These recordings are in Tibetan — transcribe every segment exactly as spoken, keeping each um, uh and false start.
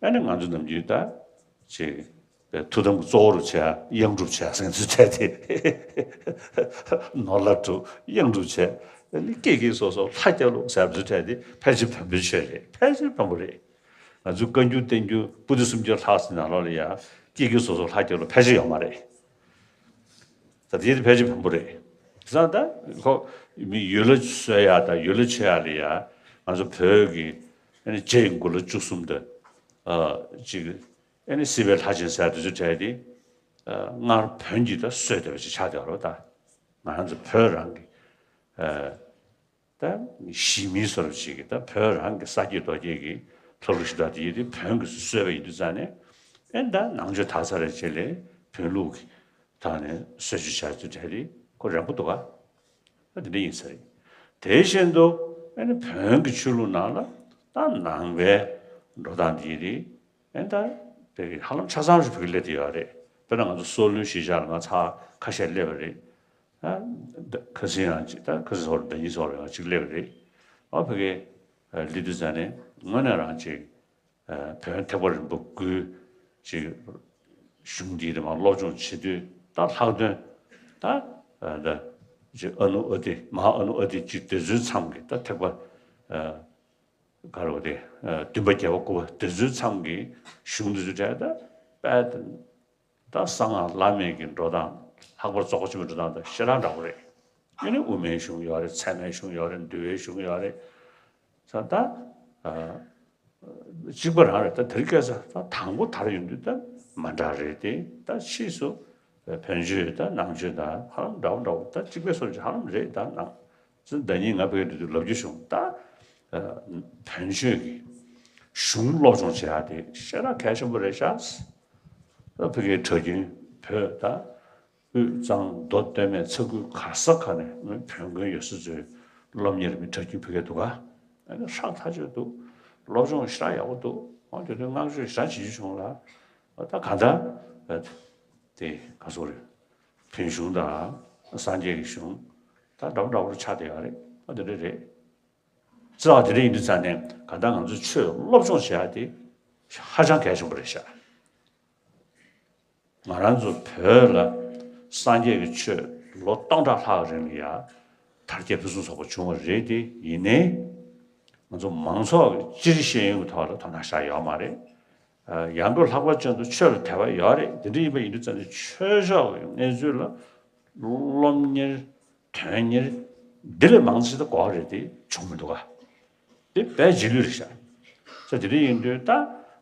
ཨ་ནི་ང་ཚོ་ནམ་རྒྱུན་ད་ཅིག་པའི་ཐུགས་དམ་གྱི་གཙོ་བོ་རུ་བྱས་གཡང་སྒྲུབ་བྱས་ཟེར་ཚུལ་བྱས་ཏེ། ནོར་ལྷ་སྒྲུབ་གཡང་སྒྲུབ་བྱས། ཨ་ནི་ཀྱེ་ཀྱེ་སོ་སོ་ལྷ་སྐྱབས་ལོ་ཟེར་ཚུལ་བྱས་ཏེ་ཕལ་ཆེར་བོན་པོའི་ཆོས་རེད། ཕལ་ཆེར་བོན་པོ་རེད། ང་ཚོའི་བཀའ་འགྱུར་བསྟན་འགྱུར་པོ་ཏི་སུམ་བརྒྱ་ལྷག་ཙམ་ནང་ལོགས་ལ་ཡང་ཀྱེ་ཀྱེ་སོ་སོ་ལྷ་སྐྱབས་ལོ་ཕལ་ཆེར་ཡོད་མ་རེད། ད་དེ་ཕལ་ཆེར་བོན་པོ་རེད། དེ་ཙང་ད་ཁོ་མི་ཡུལ་ལ་གསོལ་ཡག་དང་ཡུལ་ལ་མཆོད་ཡག་ལ་ཡ་ང་ཚོ་བོད་ཀྱི་ཨ་ནི་རྗེ་ཡི་མགུར་ལ་བཅུ་གསུམ་དང་ཨ་ཅིག་ཨ་ནི་སྲིད་པའི་ལྷ་ཆེན་ཟེར་དེ་ཚོ་བྲལ་ཏེ་ཨ་སྔར་བོན་གྱིས་ད་གསོས་བསྡད་པ་ཅིག་ཆགས་བསྡད་པ་རེད། ད་ང་རང་ཚོ་བོད་རང་གི་ཨ་ད་གཞི་མི་སོར་ཞིག་གིས་ད་བོད་རང་གི་ས་སྐྱེས་རྡོ་སྐྱེས་ཀྱི་ལྷ་ལུགས་ཤིག་ད་དེ་ཡིན་དུས་བོན་གྱིས་གསོས་པ་ཡིན་དུས་ཙང་ནས་ཨེ་ད་ནང་ཆོས་དག་ཚར་རེ་བྱས་ལས་བོན་ལུགས་ཀྱི་ཐོག་ནས་གསོལ་མཆོད་བྱ་རྒྱུ་དེ་རེད། ཁོ་རན་པོ་འདུག་ག་ཨ་དེ་འདྲ་ཡིན་ས་རེད། དེ་བཞིན་དུ་ཨེ་ནི་བོན་གྱི་ཆོས་ལུགས་ནང་ལ་ད་ནང་པའི་འགྲོ་སྟངས་དེ་རེད། ཨེ་ད་བོད་ཀྱི་ཧ་ལམ་ཆ་ཚང་ཞིག་བོད་ཀྱི་སླེབས་བསྡད་ཡོད་རེད། དཔེར་ན་ང་ཚོ་སྲོལ་རྒྱུན་གཞིས་ཆགས་ལ་ང་ཚ་ཁ་ཤས་སླེབས་པ་རེད། ཨ་ཁ་སང་རང་ཅིག་ད་ཁ་སང་ཧོར་ཟླ་ཉིན་ཚོར་ཡང་ཅིག་སླེབས་པ་རེད། ཨ་བོད་ཀྱི་ཨ་སླེབས་དུས་ཙང་ནས་དངོས་གནས་རང་ཅིག་ཨ་བོན་ཐེག་པ་རིམ་པ་དགུའི་ཅིག་གཞུང་འདིའི་རིམ་པ་སློབ་སྦྱོང་བྱེད་དུས་ད་ལྷག་དོན་ད་ཨ་ད་ཅིག་ཨ་ནུ་ཨ་ཏི་མ་ཧཱ་ཨ་ནུ་ཨ་ཏི་ཅིག་དེ་ཚོའི་མཚམས་ཀྱི་ད་ཐེག་པ་ཨ་ག་རེ་བ་དེ་ཨ་བདུན་པ་བརྒྱད་པ་དགུ་པ་དེ་ཚོའི་མཚམས་ཀྱི་གཞུང་དེ་ཚོའི་གྲས་ད་དཔལ་ད་གསང་སྔགས་བླ་མེད་ཀྱི་འགྲོ་སྟངས་ལྷག་པར་རྫོགས་པ་ཆེན་པོའི་འགྲོ་སྟངས་དང་ཞེ་དྲག་འདྲ་པོ་རེད། ཨ་ནི་དབུ་མའི་གཞུང་ཡོད་རེད། ཚད་མའི་གཞུང་ཡོད་རེད། འདུལ་བའི་གཞུང་ཡོད་རེད། ས་ད་ཨ་གཅིག་པ་རང་རེད། ད་དེ་རིང་ཁ་སང་ད་དང་པོ་དར་ཡོང་དུས་ད་མ་འདྲ་རེད་དེ། ད་ཕྱིས་སུ་བོན་ཆོས་དང་ནང་ཆོས་དང་ཧ་ལམ་འདྲ་བོ་འདྲ་བོ་ད་གཅིག་པའི་བཟོ་ཅིག་ཧ་ལམ་རེད། ད་ནང་ཟླ་ཉིན་ང་བོད་ཡིག་འབྲི་དུས་ལབ་རྒྱུ་བྱུང་། ད་བོན་ཆོས་ཀྱི་གཞུང་སློབ་སྦྱོང་བྱེད་ཡག་དེ་ཞེ་དྲག་གལ་ཆེན་པོ་རེད་ཤག་ད་བོད་ཀྱི་གྲྭ་རྒྱུན་བོད་ད་དབུས་གཙང་མདོ་སྟོད་སྨད་ཚ་ཁུལ་ག་ས་ག་ནས་བོན་དགོན་ཡོད་ས་ཚོའི་སློབ་གཉེར་མི་གྲྭ་རྒྱུན་ཕ་གིར་འདུག་ག་ཨ་ནི་ཧྲག་ཐག་ཆོད་འདུག་སློབ་སྦྱོང་ཞེ་དྲག་ཡག་པོ་འདུག་འོ་དེ་དུས་བསྔགས་བརྗོད་ཞེ་དྲག་བྱེད་རྒྱུ་བྱུང་ལ། ད་གང་ལྟར་དེ་ག་སོག་རེད། བོན་གཞུང་དང་སངས་རྒྱས་ཀྱི་གཞུང་ད་འདྲ་པོ་འདྲ་པོ་ཆགས་བསྡད་ཡོད་རེད། ཨ་དེ་འདྲ་རེད། རྩ་བ་དེ་འདྲ་ཡིན་དུས་ཙང་ནས་གང་ལྟར་ང་ཚོས་ཆོས་སློབ་སྦྱོང་བྱེད་ཡག་དེ་ཧ་ཅང་གལ་ཆེན་པོ་རེད་ཤག་ང་རང་ཚོ་བོད་ལ་སངས་རྒྱས་ཀྱི་ཆོས་ལོ་སྟོང་ཕྲག་ལྷག་རིང་ལ་ཡ་དར་རྒྱས་ཕུན་སུམ་ཚོགས་པ་བྱུང་བ་རེད་དེ། ཡིན་ནའི་ང་ཚོ་མང་ཚོགས་ཀྱི་སྤྱིར་ཤེས་ཡོན་གྱི་ཐོག་ལ་དོ་སྣང་བཞག་ཡོད་མ་རེད། ཡང་སྒོས་ལྷག་པར་ཅན་དུ་ཆོས་ལ་དད་པ་ཡོད་རེད། དེ་འདྲ་ཡིན་པ་ཡིན་དུས་ཙང་ནས་ཆོས་ཕྱོགས་ཀྱི་གནས་ཚུལ་ལ་སློབ་གཉེར་དོན་གཉེར་འདི་ལས་མང་ཆེ་ད་གོ་བ་རེད་དེ་བྱུང་མི་འདུག་ག་དེ་དཔེ་རྗེས་ལུས་རེད་ཤག་ས་དེ་འདྲ་ཡིན་དུས་ད་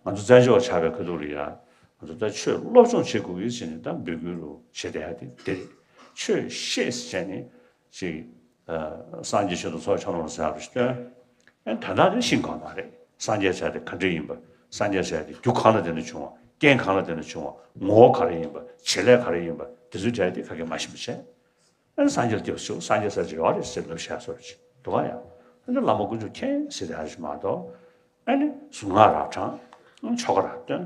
ང་ཚོ་བཙན་བྱོལ་བ་ཆགས་པའི་ཁ་ཐུག་ལ་ཡ་ང་ཚོ་ད་ཆོས་སློབ་སྦྱོང་བྱེད་དགོས་ཀྱི་ཟེར་ནས་ད་འབོད་སྐུལ་རུ་བྱེད་བསྡད་ཡ་དེ་དེ་རེད། ཆོས་ཤེས་ཟེར་ནས་ཅིག་སངས་རྒྱས་ཆོས་དང་ཚོགས་ཆོས་ནོར་ཟེར་བ་ཞིག་སྟོན། ཨེ་ད་ལྟ་དེ་ཤེས་དགོས་མ་རེད། སངས་རྒྱས་ཟེར་དེ་ག་འདྲ་ཡིན་པ། སངས་རྒྱས་ཟེར་དེ་རྒྱུ་གང་ལ་བརྟེན་ནས་བྱུང་བ། རྐྱེན་གང་ལ་བརྟེན་ནས་བྱུང་བ། ངོ་བོ་ག་རེ་ཡིན་པ། བྱེད་ལས་ག་རེ་ཡིན་པ། དེ་ཚོའི་གྲས་དེ་ཁ་སྐད་མ་ཤེས་པ་བྱས། ཨ་ནི་སངས་རྒྱས་ལ་སྐྱབས་སུ་མཆིའོ། སངས་རྒྱས་ཟེར་ཅིག་ཡོད་རེད་ཟེར་ལབ་བཞག་སོགས་ཅིག་འདུག་ག་ཡ། ཨ་ནི་བླ་མ་དཀོན་མཆོག་མཁྱེན་ཟེར་དེ་ཨ་ཞིག་མ་གཏོགས། ཨ་ནི་གཟུངས་སྔགས་རབ་བགྲང་། ཆོ་ག་རབ་འདོན།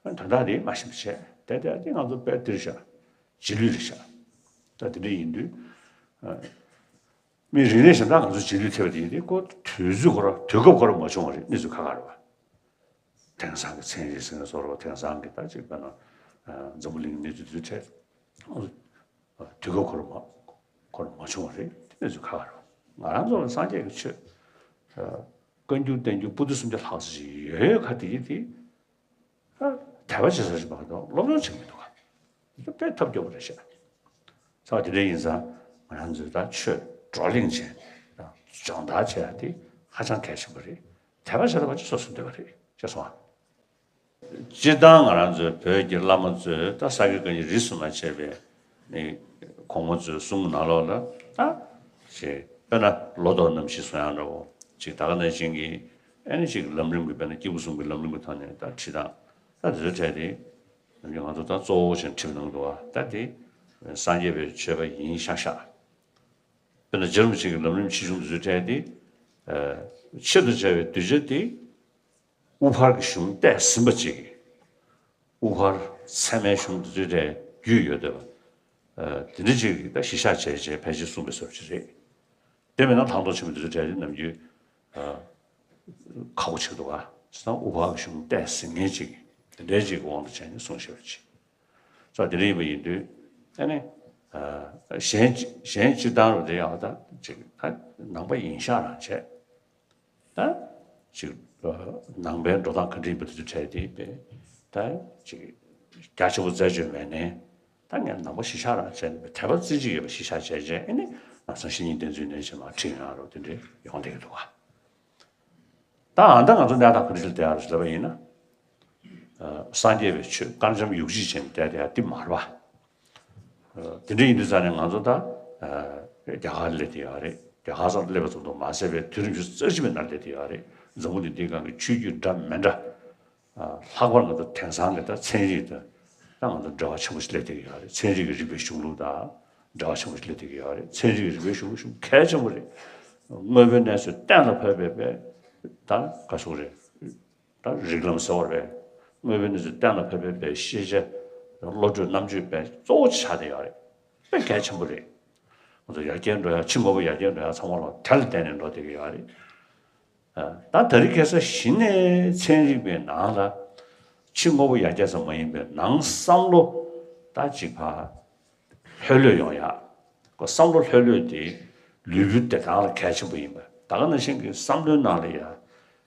ཨ་ནི་དོན་དག་དེ་མ་ཤེས་པ་བྱས། དེ་དེ་ཨ་ནི་ང་ཚོ་དཔེ་འདིར་བཞག་རྗེས་ལུས་རེད་བཞག་ད་དེ་འདྲ་ཡིན་དུས། ཨ། མི་རིགས་གནས་གཞན་དག་ང་ཚོ་རྗེས་ལུས་ཐེབས་པ་དེ་ཡིན་དུས་ཁོ་དུས་ཚོད་ཁོ་ར་དུས་སྐབས་ཁོ་ར་མ་བྱུང་བ་རེད། གནས་ཚུལ་ཁག་ཁག་རེད་བ། དེང་སང་གི་ཚན་རིག་ཟེར་ན་སོགས་རོགས། དེང་སང་གི་ད་ཅིག་དཔེར་ན་འཛམ་བུ་གླིང་གི་གནས་ཚུལ་དེ་ཚོའི་གྲས་དུས་སྐབས་ཁོ་ར་མ་ཁོ་ར་མ་བྱུང་བ་རེད། དེ་གནས་ཚུལ་ཁག་ཁག་རེད་བ། ང་རང་ཚོ་ལ་སངས་རྒྱས་ཀྱི་ཆོས་བཀའ་འགྱུར་བསྟན་འགྱུར་པོ་ཏི་སུམ་བརྒྱ་ལྷག་ཙམ་ཞིག་ཡོད་ཡོད་ཁ་དེ་ཡིན་དེ། དད་པ་བྱེད་ས་ཞིག་མ་གཏོགས་སློབ་སྦྱོང་བྱེད་མི་འདུག་ག་དཔེ་ཐབས་སྐྱོ་པོ་རེད་ཤག་ཚ་བ་དེ་འདྲ་ཡིན་ཙང་ང་རང་ཚོས་ད་ཆོས་བགྲོ་གླེང་བྱས་དང་སྦྱོང་བརྡར་བྱེད་ཡ་དེ་ཧ་ཅང་གལ་ཆེན་པོ་རེད། དད་པ་བྱེད་ཐུབ་པ་ཅིག་སོ་སོ་འདོད་པ་རེད། ཤེས་སོང་ཨ། སྤྱིར་བཏང་ང་རང་ཚོའི་བོད་ཀྱི་བླ་མ་ཚོས་ད་ས་དགེ་བཀའ་རྙིང་རིས་སུ་མ་ཆད་པའི་ནི་གོང་མ་ཚོའི་གསུང་ནང་ལོགས་ལ་ད་ཞེས་དཔེར་ན་ལོ་ཏོག་རྣམ་བཞི་གསུང་ཡག་འདྲ་བོ་ཅིག་ད་ག་ནང་བཞིན་གྱི་ཨ་ནི་ཅིག་ལམ་རིམ་གྱི་དཔེར་ན་སྐྱེས་བུ་གསུམ་གྱི་ལམ་རིམ་གྱི་ཐོག་ནས་ད་ཁྲིད་སྟངས་ད་དེ་ཚོའི་གྲས་དེ་ནམ་རྒྱུན་ང་ཚོ་ད་གཙོ་བོ་ཞིག་ཁྲིད་གནང་འདུག་བ། ད་དེ་སངས་རྒྱས་པའི་ཆོས་པ་ཡིན་ཤག་ཤག་དཔེར་ན་རྗེ་རིན་པོ་ཆེ་གི་ལམ་རིམ་ཆེ་ཆུང་དེ་ཚོའི་གྲས་དེ་ཆེད་དུ་བྱ་བའི་གདུལ་བྱ་དེ་དབུ་ཕར་གྱི་གཞུང་བལྟས་ཟིན་པ་ཅིག་དབུ་ཕར་ཚད་མའི་གཞུང་དེ་ཚོའི་གྲས་རྒྱུས་ཡོད་བསྡད་པ། དེ་འདྲ་ཅིག་ད་གཞི་བཞག་བྱས་བྱས་ཕལ་ཆེར་གསུངས་པའི་བཟོ་ཅིག་རེད། དེ་མིན་ན་ཐང་སྟོང་ཆེན་མོ་དེ་ཚོའི་གྲས་དེ་ནམ་རྒྱུན་ཁག་པོ་ཆགས་འདུག་ག་ད་དབུ་ཕར་གྱི་གཞུང་བལྟས་ཟིན་མཁན་ཅིག་དེ་འདྲའི་ཅིག་གི་དབང་དུ་བྱས་ནས་གསུངས་བཞག་པ་ཅིག་ས་དེ་འདྲ་ཡིན་པ་ཡིན་དུས། ཨ་ནི། ཨ། གཞན་གཞན་སྤྱིར་བཏང་རུ་དེ་ཡང་ད་ཅིག་ད་ནང་པ་ཡིན་ཤག་རང་བྱས། ད་ཅིག་ཨ། ནང་པའི་འགྲོ་སྟངས་ག་འདྲ་ཡིན་པ་དེ་ཚོ་འཕྲད་དེ་པས། ད་ཅིག་རྒྱ་ཆེན་པོ་རྩད་གཅོད་མེད་ནའི། ད་ངས་ནང་པ་གཞི་བཞག་རང་བྱས་ནས་དད་པ་རྩེ་གཅིག་ཡོད་པ་གཞི་བཞག་བྱས་བྱས། ཨ་ནི་ནང་ཚན་བཤེས་གཉེན་བསྟེན་ཚུལ་ནས་བྱས་མར་ཁྲིད་ཡོང་ཡ་རུ་དེ་འདྲ་ཡོང་བསྡད་ཀྱི་འདུག་ག་ད་ཨ་ད་ང་ཚོ་གནས་སྟངས་ག་འདྲ་ཞིག་ལ་བསྡད་ཡོད་རེད་ཟེར་ལབ་པ་ཡིན་ན། ཨ། སངས་རྒྱས་པའི་ཆོས་དཀར་འཇམ་ཡུག་གཅིག་བྱས་ནས་བསྡད་བསྡད་ཡ་དེ་མ་རེད་པ། ཨ། དེ་འདྲ་ཡིན་དུས་ཙང་ནས་ང་ཚོ་ད། ཨ། རྒྱ་གར་སླེབས་བསྡད་ཡོད་རེད། རྒྱ་གར་ཙམ་སླེབས་པ་ཙམ་དུ་མ་ཟད་པའི་དུས་རབས་ཉི་ཤུ་རྩ་གཅིག་པའི་ནང་སླེབས་བསྡད་ཡོད་རེད། འཛམ་བུ་གླིང་འདིའི་སྒང་གི་ཆོས་བརྒྱུད་འདྲ་མི་འདྲ། ཨ། ལྷག་པར་ང་ཚོ་དེང་སང་གི་ད་ཚན་རིག་དང་ད་ང་ཚོ་འབྲེལ་བ་ཆེན་པོ་ཞིག་སླེབས་བསྡད་ཀྱི་ཡོད་རེད། ཚན་རིག་གི་རིག་པའི་གཞུང་ལུགས་དང་འབྲེལ་བ་ཆེན་པོ་ཞིག་སླེབས་བསྡད་ཀྱི་ཡོད་རེད། ཚན་རིག་གི་རིག་པའི་གཞུང་ལུགས་ཤུགས་གལ་ཆེན་པོ་རེད། དངོས་པོའི་གནས་ཚུལ་གཏན་ལ་ཕབ་པའི་པའི་ད་ག་ཟེར་དགོས་རེད། ད་རིགས་ལམ་ཟེར་བ་རེད། དངོས་པོའི་གནས་ཚུལ་གཏན་ལ་ཕབ་པའི་པའི་ཤེས་བྱ། བློ་གྲོས་རྣམ་དཔྱོད་པའི་གཙོ་བོ་ཆགས་བསྡད་ཡོད་རེད། དཔེ་གལ་ཆེན་པོ་རེད། ང་ཚོ་ཡར་རྒྱས་འགྲོ་ཡ། ཕྱི་དངོས་པོ་ཡར་རྒྱས་འགྲོ་ཡ་ཚང་མ་ལ་དེ་ལ་བརྟེན་ནས་འགྲོ་བསྡད་ཀྱི་ཡོད་རེད། ཨ། ད་དེ་རིང་ཁ་སང་གཞི་ནས་ཚན་རིག་པའི་ནང་ལ་ཕྱི་དངོས་པོ་ཡར་རྒྱས་ཙམ་མ་ཡིན་པའི་ནང་བསམ་བློ་ད་ཅིག་ཕར་ལྷོད་ལྷོད་ཡོང་ཡ། ཁོ་བསམ་བློ་ལྷོད་ལྷོད་དེ་ལུས་པོའི་བདེ་ཐང་ལ་གལ་ཆེན་པོ་ཡིན་པ། ད་ག་ནང་བཞིན་གྱི་བསམ་བློའི་ནང་ལ་ཡ་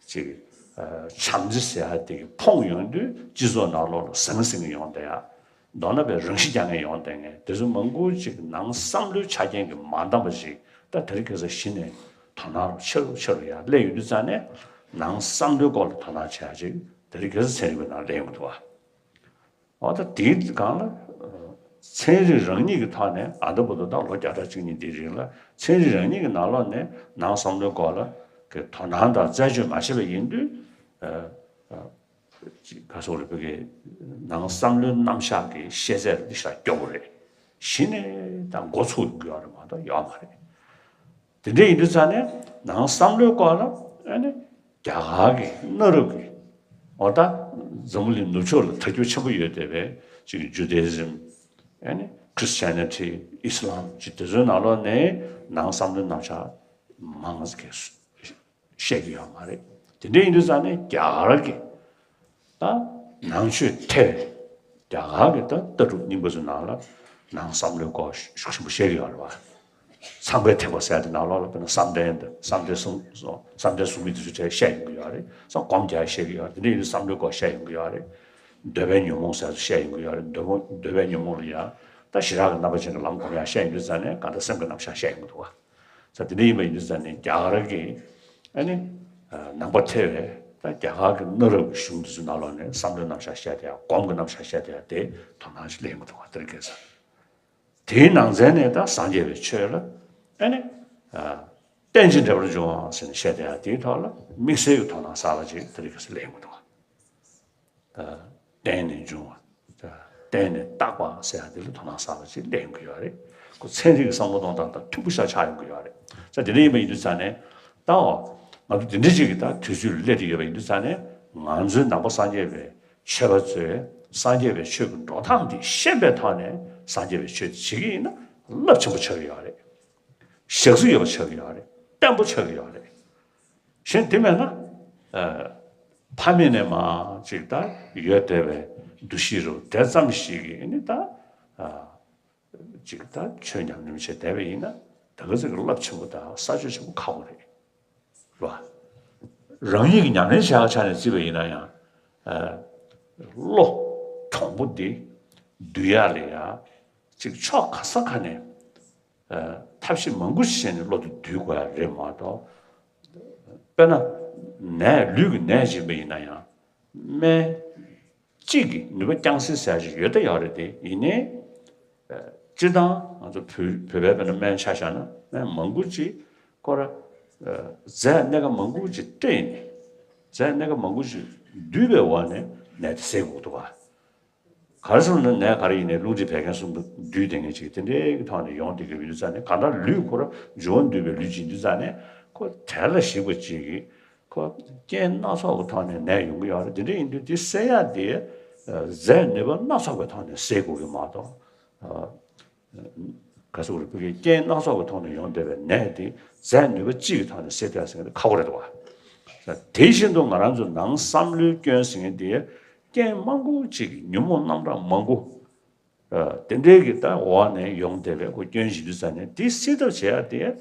ཅིག་ཨ། བྱམས་བརྩེ་ཟེར་ཡ་དེ་གི་ཕོངས་ཡོང་དུས་སྤྱི་ཚོགས་ནང་ལོགས་ལ་ཟང་ཟིང་ཡོང་བསྡད་ཡ། མདོར་ན་པའི་རང་ཤི་རྒྱག་མཁན་ཡོང་བསྡད་མཁན་དེ་ཚོ་མང་པོ་ཅིག་ནང་བསམ་བློའི་ཆ་རྐྱེན་གྱིས་མ་འདང་བ་ཞིག་ད་དེ་རིང་ཁ་སང་གཞི་ནས་དོ་སྣང་ཆེ་རུ་ཆེ་རུ་ཡར་སླེབས་ཡོང་དུས་ཙང་ནས། ནང་བསམ་བློའི་སྐོར་ལ་དོ་སྣང་བྱེད་ཡ་ཅིག་དེ་རིང་ཁ་སང་ཚན་རིག་པའི་ནང་སླེབས་ཡོང་གི་འདུག་བ། འོ་ད་དེའི་སྒང་ལ་ཚན་རིག་རང་ཉིད་ཀྱི་ཐོག་ནས། ཨ། ད་བར་དུ་ད་ལོ་བརྒྱ་ཕྲག་གཅིག་གཉིས་འདིའི་རིང་ལ་ཚན་རིག་རང་ཉིད་ཀྱི་ནང་ལོགས་ནས་ནང་བསམ་བློའི་སྐོར་ལ་གི་དོ་སྣང་དང་རྩད་གཅོད་མ་བྱས་པ་ཡིན་དུས། ཨ། ཨ། ཅིག་ག་ཟེར་དགོས་རེད། བོད་ཀྱི་ནང་བསམ་བློའི་རྣམ་གཞག་གི་ཤེས་ཚད་འདི་ཞེ་དྲག་སྐྱོ་པོ་རེད། གཞི་ནས་ད་འགོ་ཚུགས་ཡོང་གི་ཡོད་རེད་མ་གཏོགས་ཡོད་མ་རེད། དེ་འདྲ་ཡིན་དུས་ཙང་ནས་ནང་བསམ་བློའི་སྐོར་ལ། ཨ་ནི་རྒྱ་གར་གྱི་གནའ་རབས་ཀྱི། འོ་ད་འཛམ་བུ་གླིང་ནུབ་ཕྱོགས་ལ་དར་ཁྱབ་ཆེན་པོ་ཡོད་བསྡད་པའི་ཅིག་ཇུ་དཱ་ཨི་ཛིམ། ཨ་ནི་ཁྲི་སི་ཅན་ནི་ཊི། ཨི་སི་ལམ་ཅིག་དེ་ཚོའི་ནང་ལོགས་ནས་ནང་བསམ་བློའི་རྣམ་གཞག་མང་ཙམ་གྱི་བཤད་ཀྱི་ཡོད་མ་རེད། དེ་འདྲ་ཡིན་དུས་ཙང་ནས་རྒྱ་གར་གྱི་ད་ནང་ཆོས་ཐེ་བའི་རྒྱ་གར་གྱི་ད་ལྟ་གྲུབ་རྙིང་པ་ཚོའི་ནང་ལ་ནང་བསམ་བློའི་སྐོར་ཤུགས་ཆེན་པོ་བཤད་ཀྱི་ཡོད་རེད་བ། ཚངས་པའི་ཐེག་པ་ཟེར་དེ་ནང་ལོགས་ལ་དཔེར་ན་བསམ་གཏན་དང་བསམ་གཏན་གསུམ། བསམ་གཏན་གསུམ་གྱི་དེ་ཚོ་བཤད་ཡོང་གི་ཡོད་རེད། སྒོམ་རྒྱག་བཤད་ཀྱི་ཡོད་རེད། དེ་འདྲ་ཡིན་དུས་བསམ་བློའི་སྐོར་བཤད་ཡོང་གི་ཡོད་རེད། འདོད་པའི་ཉོན་མོངས་ཟེར་ཚོ་བཤད་ཡོང་གི་ཡོད་རེད། འདོད་མོངས། འདོད་པའི་ཉོན་མོངས་ལ་ཡ་ད་ཞི་རགས་ཀྱི་རྣམ་པ་ཅན་གྱི་ལམ་སྒོམ་ཡ་བཤད་ཡོང་དུས་ཙང་ནས་གང་ལྟར་སེམས་ཀྱི་རྣམ་གཞག་བཤད་ཡོང་གི་འདུག་བ། ས་དེ་འདྲ་ཡིན་པ་ཡིན་དུས་ཙང་ནས་རྒྱ་གར་གྱི། ཨ་ནི་ནང་པ་ཐེ་བའི་ད་རྒྱ་གར་གྱི་གནའ་རབས་ཀྱི་གཞུང་དེ་ཚོའི་ནང་ལོགས་ནས་བསམ་བློའི་རྣམ་གཞག་བཤད་དེ་ཡ། སྒོམ་གྱི་རྣམ་གཞག་བཤད་དེ་ཡ་དེ་དོ་སྣང་ཞིག་སླེབས་ཀྱི་འདུག་བ། དེ་རིང་ཁ་སང་དེའི་ནང་ཚན་ནས་ད་སངས་རྒྱས་པའི་ཆོས་ལ། ཨ་ནི་རྟེན་ཅིང་འབྲེལ་པར་འབྱུང་བ་ཟེར་ནས་བཤད་དེ་ཡ། དེའི་ཐོག་ལ་དམིགས་བསལ་གྱི་དོ་སྣང་གསར་པ་ཅིག་དེ་རིང་ཁ་སང་སླེབས་ཀྱི་འདུག་བ། རྟེན་ནས་འབྱུང་བ། རྟེན་ནས་བཏགས་པ་ཟེར་ཡ་འདི་ལ་དོ་སྣང་གསར་པ་ཅིག་སླེབས་ཡོང་གི་ཡོད་རེད། ཁོ་ཚན་རིག་གི་བསམ་བློ་གཏོང་སྟངས་དང་མཐུན་པོ་ཞིག་ཆགས་ཡོང་གི་ཡོད་རེད། ས་དེ་འདྲ་ཡིན་པ་ཡིན་དུས་ཙང་ནས་ད་འོ་ང་ཚོ་དེ་འདྲ་ཅིག་གི་ད་དུས་ཚོད་ལ་སླེབས་བསྡད་ཡོད་པ་ཡིན་དུས་ཙང་ནས། ང་ཚོའི་ནང་པ་སངས་རྒྱས་པའི་ཆོས་པ་ཚོས་སངས་རྒྱས་པའི་ཆོས་ཀྱི་འགྲོ་སྟངས་འདི་ཤེས་པའི་ཐོག་ནས་སངས་རྒྱས་པའི་ཆོས་འདི་བྱེད་ཀྱི་ཡིན་ན་རླབས་ཆེན་པོ་ཆགས་ཀྱི་ཡོད་རེད། ཞག་ཚི་ཡོད་པ་ཆགས་ཀྱི་ཡོད་རེད། བརྟན་པོ་ཆགས་ཀྱི་ཡོད་རེད། གཞན་དེ་མེད་ན། ཨ། ཕ་མེས་ནས་མར་ཅིག་ད་ཡོད་བསྡད་པའི་འདུ་ཤེས་རུ་དེ་ཙམ་ཞིག་གིས་ནི་ད། ཨ། ཅིག་ད་ཆོས་ཉམས་ལེན་བྱས་བསྡད་པ་ཡིན་ན་ད་ག་ཚོད་ཀྱི་རླབས་ཆེན་པོ་དང་ས་ཆ་ཆེན་པོ་ཁག་པོ་རེད། རེད་བ། རང་ཉིད་ཀྱི་ཉམས་ལེན་བྱ་བའི་ཆ་ནས་བརྩིས་པ་ཡིན་ན་ཡང་། ཨ། བློ་གྱོང་པོ་འདི་འདུལ་ཡག་ལ་ཡ། ཅིག་ཕྱོགས་ག་ས་ག་ནས། ཨ། ཐབས་ཤེས་མང་པོ་ཞིག་བྱས་ནས་བློ་དེ་འདུལ་དགོས་ཡ་རེད་མ་གཏོགས། དཔེར་ན། ནད། ལུས་ཀྱི་ནད་ཅིག་ཡིན་པ་ཡིན་ན་ཡང་། སྨན་གཅིག་གིས་ནུས་པ་རྐྱང་སེ་ཟེར་ཡ་ཅིག་ཡོད་ད་ཡོད་རེད་དེ། ཡིན་ནའི། ཨ། སྤྱིར་བཏང་ང་ཚོ་བོད། བོད་པའི་དཔེར་ན་སྨན་ཆ་བཞག་ན་སྨན་མང་པོ་ཅིག་ཁོ་ར། ཨ། རྫས་སྣ་ཁ་མང་པོ་ཅིག་སྤྲད་ནས། རྫས་སྣ་ཁ་མང་པོ་ཅིག་འདུས་པའི་འོག་ནས་ནད་དེ་སེལ་དགོས་འདུག་བ། ག་རེ་ཟེར་ན་ནད་ག་རེ་ཡིན་ནའི་རླུང་མཁྲིས་བད་ཀན་གསུམ་དུ་འདུས་བསྡད་མཁན་ཅིག་དེ་འདྲའི་གི་ཐོག་ནས་ཡོང་བསྡད་ཀྱི་ཡོད་དུས་ཙང་ནས། གང་ལྟར་ལུས་ཁོ་ར་འབྱུང་བ་འདུས་པའི་ལུས་ཅིག་ཡིན་དུས་ཙང་ནས། ཁོ་དལ་ལ་ཞིག་པ་ཅིག་གིས་ཁོ་རྐྱེན་སྣ་ཚོགས་ཀྱི་ཐོག་ནས་ནད་ཡོང་གི་ཡོད་རེད། དེ་འདྲ་ཡིན་དུས་དེ་སེལ་ཡ་དེ་རྫས་ནུས་པ་སྣ་ཚོགས་པའི་ཐོག་ནས་སེལ་དགོས་ཀྱི་མ་གཏོགས། ཨ། ག་ཟེར་དགོས་རེད། བོད་ཀྱི་རྐྱེན་སྣ་ཚོགས་ཀྱི་ཐོག་ནས་ཡོང་བསྡད་པའི་ནད་དེ་རྫས་ནུས་པ་གཅིག་གི་ཐོག་ནས་སེལ་ཐུབ་ཡ་ཟེར་མཁན་དེ་ཁག་པོ་རེད་འདུག་བ། ད་དེ་བཞིན་དུ་ང་རང་ཚོ་ནང་བསམ་བློའི་སྐྱོན་ཟེར་མཁན་དེ་རྐྱེན་མང་པོ་ཅིག་གི་ཉོན་མོངས་རྣམ་གྲངས་མང་པོ། ཨ། དེ་འདྲའི་གི་ད་འོག་ནས་ཡོང་བསྡད་པའི་ཁོ་སྐྱོན་ཞིག་འདུག་ཟེར་ནས་དེ་སེལ་ཐབས་བྱེད་ཡ་དེ།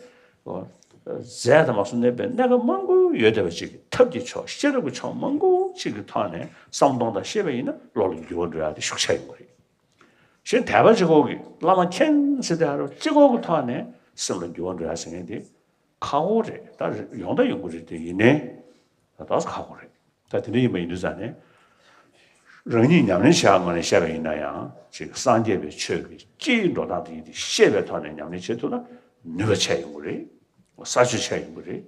ཨོ། རྫས་དང་མ་སོ་གནས་པའི་གནས་སྐབས་མང་པོ་ཡོད་བསྡད་པ་ཅིག་གི་ཐབས་ཀྱི་ཕྱོགས་ཤེས་རབ་ཀྱི་ཕྱོགས་མང་པོ་ཅིག་གི་ཐོག་ནས་བསམ་གཏོང་དང་ཤེས་པ་ཡིན་ན་བློ་ལ་འགྱུར་བ་འགྲོ་ཡ་དེ་ཤུགས་ཆེ་ཡོང་གི་རེད། གཞན་དད་པ་གཅིག་པོ་གིས་བླ་མ་མཁྱེན་ཟེར་དེ་ཧ་རུ་གཅིག་པོ་གི་ཐོག་ནས་སེམས་ལ་འགྱུར་བ་འགྲོ་ཡ་ཟེར་མཁན་དེ་ཁག་པོ་རེད། ད་ཡོང་ད་ཡོང་གི་རེད། དེ་ཡིན་ནའི་ད་ཁག་པོ་རེད། ད་དེ་འདྲ་ཡིན་པ་ཡིན་དུས་ཙང་ནས་རང་ཉིད་ཉམས་ལེན་བྱེད་ཡག་ངོས་ནས་བཤད་པ་ཡིན་ན་ཡང་ཅིག་སངས་རྒྱས་པའི་ཆོས་ཀྱི་སྤྱིའི་འགྲོ་སྟངས་དེ་ཡིན་དེ་ཤེས་པའི་ཐོག་ནས་ཉམས་ལེན་བྱེད་ཐུབ་ན་ནུས་པ་ཆེ་ཡོང་གི་རེད། ས་ཆ་ཆེ་ཡོང་གི་རེད།